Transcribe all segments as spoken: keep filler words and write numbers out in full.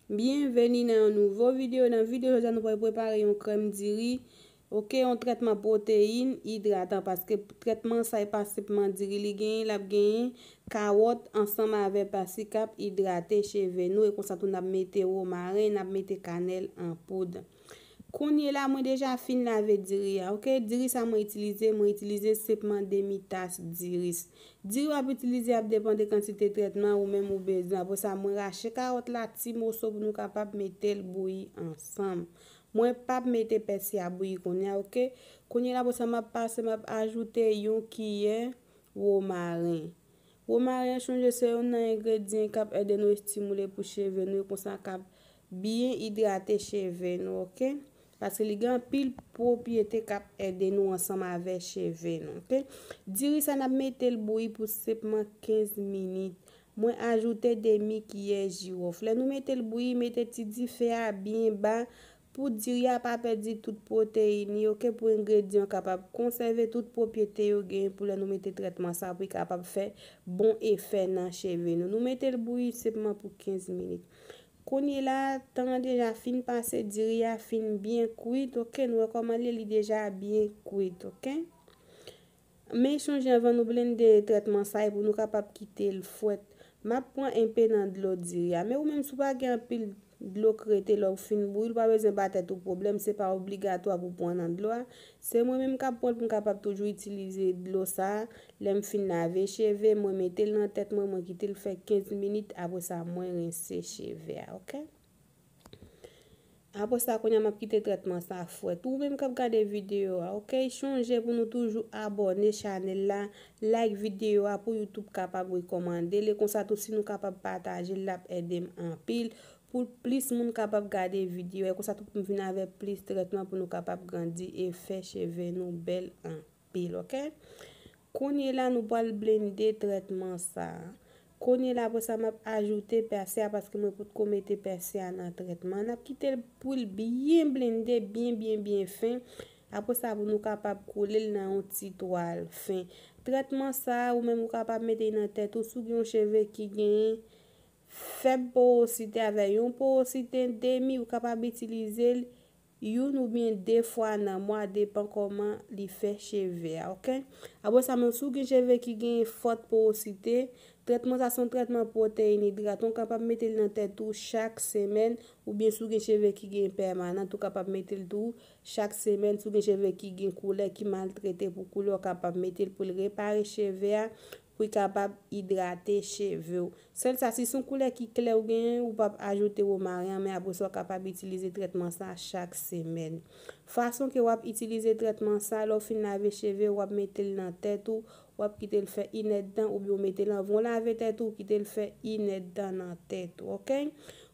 Byenveni nan yon nouvo videyo. Nan videyo jodi a, nou pral prepare yon krèm diri, oke, yon trètman pwoteyin idratan, paske trètman sa e pa senpman diri li genyen, l ap genyen kawòt ansanm avè pasi k ap idrate cheve nou, e konsa tou n ap mete womaren, n ap mete kanèl an poud. Kounye la, mwen deja fin lave diri a, oke? Diri sa mwen itilize, mwen itilize senpman demi tas diri. Diri w ap itilize ap depann de kantite trètman ou menm ou bezwen. Apre sa, mwen rache kawòt la ti moso pou nou kapab mete l bouyi ansanm. Mwen p ap mete pèsi a bouyi kounye a, oke? Kounye la, apre sa, m ap pase, m ap ajoute yon kiyè womaren. Womaren, chonje, se youn nan engredyan k ap ede nou estimile pou cheve nou, e konsa k ap byen idrate cheve nou, oke? Paske li gen anpil pwopyete k ap ede nou ansanm avè cheve nou, oke? Diri sa n ap mete l bouyi pou senpman kenz minit. Mwen ajoute demi kiyè jiwòf. Lè nou mete l bouyi, mete ti dife a byen ba pou diri a pa pèdi tout pwoteyin li, oke, pou engredyan yo kapab konsève tout pwopyete yo genyen pou lè nou mete trètman sa pou li kapab fè bon efè nan cheve nou. Nou mete l bouyi senpman pou kenz minit. Kounye la, tan an deja fin pase, diri a fin byen kwit, oke, nou wè kòman li, li deja byen kwit, oke. Men chonje anvan nou blende trètman sa e pou nou kapab kite l fwèt, m ap pran enpe nan dlo diri a. Men ou menm si w pa gen anpil dlo k rete lè w fin bouyi l, ou pa bezwen ba tèt ou pwoblèm, se pa obligatwa pou pran nan dlo a. Se mwen menm k ap pran l pou m kapab toujou itilize dlo sa a. Lè m fin lave cheve, mwen mete l nan tèt mwen, mwen kite l fè kenz minit, apre sa mwen rense cheve a, oke? Apre sa, kounye a m ap kite trètman sa fwèt. Ou menm k ap gade videyo a, oke? Chonje pou nou toujou abòne chanèl la, like videyo a pou YouTube kapab rekòmande l. E konsa tou, si nou kapab pataje l, l ap ede m anpil. Pou plis moun kapab gade videyo a, e konsa tou pou m vin avèk plis trètman pou nou kapab grandi e fè cheve nou bèl anpil, oke? Kounye la, nou pral blende trètman sa a. Kounye la, apre sa, m ap ajoute pèsi a paske mwen potko mete pèsi a nan trètman. N ap kite l pou l byen blende, byen, byen, byen fen. Apre sa, pou nou kapab koule l nan yon ti twal fen. Trètman sa a, ou menm ou kapab mete l nan tèt ou. Si w gen yon cheve ki gen fèb powosite avè yon powosite demi, ou kapab itilize l youn oubyen de fwa nan mwa, depan kòman li fè cheve a, oke? Apre sa, menm si w gen cheve ki gen fòt powosite, trètman sa se yon trètman pwoteyin idratan, ou kapab mete l nan tèt ou chak semèn, oubyen si w gen cheve ki gen pèmanant, ou kapab mete l tou chak semèn. Si w gen cheve ki gen koulè, ki maltrete pou koulè, ou kapab mete l pou l repare cheve a, pou l kapab idrate cheve w. Sèl sa, si se yon koulè ki klè ou genyen, ou p ap ajoute womaren an, men apre sa, w kapab itilize trètman sa chak semèn. Fason ke w ap itilize trètman sa, lè w fin lave cheve w, w ap mete l nan tèt ou, w ap kite l fè inèdtan, oubyen w mete l anvan w lave tèt ou, w kite l fè inèdtan nan tèt ou, oke?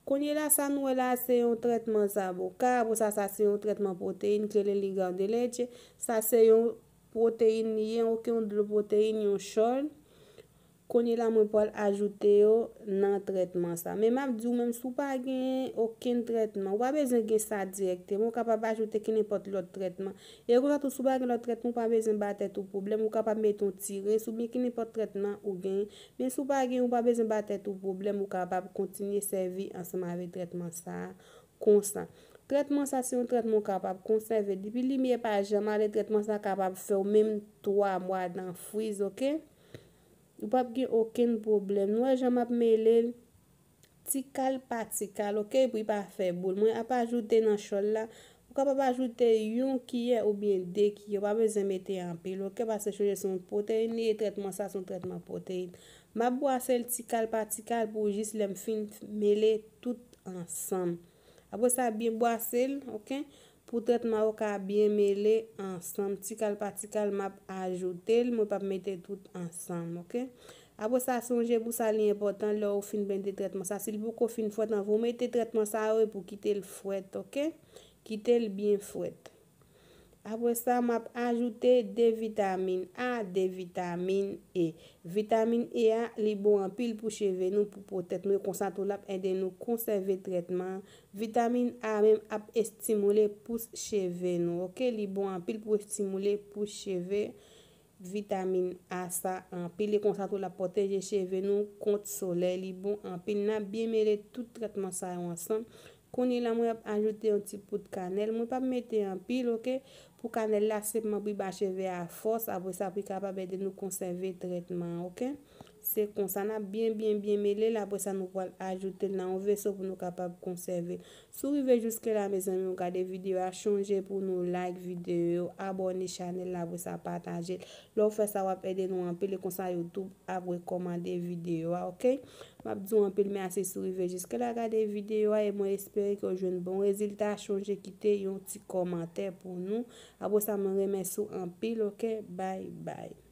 Kounye la, sa nou wè la, se yon trètman zaboka, apre sa, sa se yon trètman pwoteyin, ke le ligan de leche, sa se yon pwoteyin li ye, oke, yon dlo pwoteyin, yon chòl. Kounye la, mwen pral ajoute yo nan trètman sa. Men m ap di w menm, si w pa gen okenn trètman, ou pa bezwen gen sa dirèkteman, ou kapab ajoute ki nenpòt lòt trètman. E konsa tou, si w pa gen lòt trètman, ou pa bezwen ba tèt ou pwoblèm, ou kapab mete yon ti rens oubyen ki nenpòt trètman ou genyen. Men si w pa gen, ou pa bezwen ba tèt ou pwoblèm, ou kapab kontinye sèvi ansanm avèk trètman sa a konsa. Trètman sa se yon trètman ou kapab konsève. Depi limyè pa janm ale, trètman sa kapab fè w menm twa mwa nan friz, oke? Ou p ap gen okenn pwoblèm. Nou wè jan m ap mele l, ti kal pa ti kal, oke? Pou li pa fè boul. Mwen ap ajoute nan chòl la. Ou kapab ajoute yon kiyè oubyen de kiyè. Ou pa bezwen mete anpil, oke? Paske chonje se yon pwoteyin li ye, trètman sa se yon trètman pwoteyin. M ap bwase l ti kal pa ti kal pou jis lè m fin mele tout ansanm. Apre sa, byen bwase l, oke? Pou trètman yo ka byen mele ansanm. Ti kal pa ti kal, m ap ajoute l, mwen p ap mete tout ansanm, oke? Apre sa, sonje pou sa li enpòtan lè w fin blende trètman sa. Si l poko fin fwèt, anvan w mete trètman sa yo, e pou kite l fwèt, oke? Kite l byen fwèt. Apre sa, m ap ajoute de vitamin A, de vitamin E. Vitamin E a, li bon anpil pou cheve nou, pou po tèt nou, e konsa tou l ap ede nou konsève trètman an. Vitamin A menm ap estimile pous cheve nou, oke? Li bon anpil pou estimile pous cheve. vitamin A sa anpil, e konsa tou l ap pwoteje cheve nou kont solèy, li bon anpil. N ap byen mele tout trètman sa yo ansanm. Kounye la, mwen ap ajoute yon ti poud kanèl. Mwen p ap mete anpil, oke? Pou kanèl la, senpman pou l ba cheve a fòs, apre sa, pou l kapab ede nou konsève trètman an, oke? Se konsa, n ap byen, byen, byen mele l, apre sa, nou pral ajoute l nan yon veso pou nou kapab konsève l. Si w rive jiske la, mezanmi, ou gade videyo a, chonje pou nou like videyo yo, abòne chanèl la, apre sa, pataje l. Lè w fè sa, w ap ede nou anpil, e konsa YouTube ap rekòmande videyo a, oke? M ap di w anpil mèsi si w rive jiske la gade videyo a, e mwen espere ke w jwenn bon rezilta. Chonje kite yon ti kòmantè pou nou. Apre sa, mwen remèsye w anpil, oke? Bye, bye.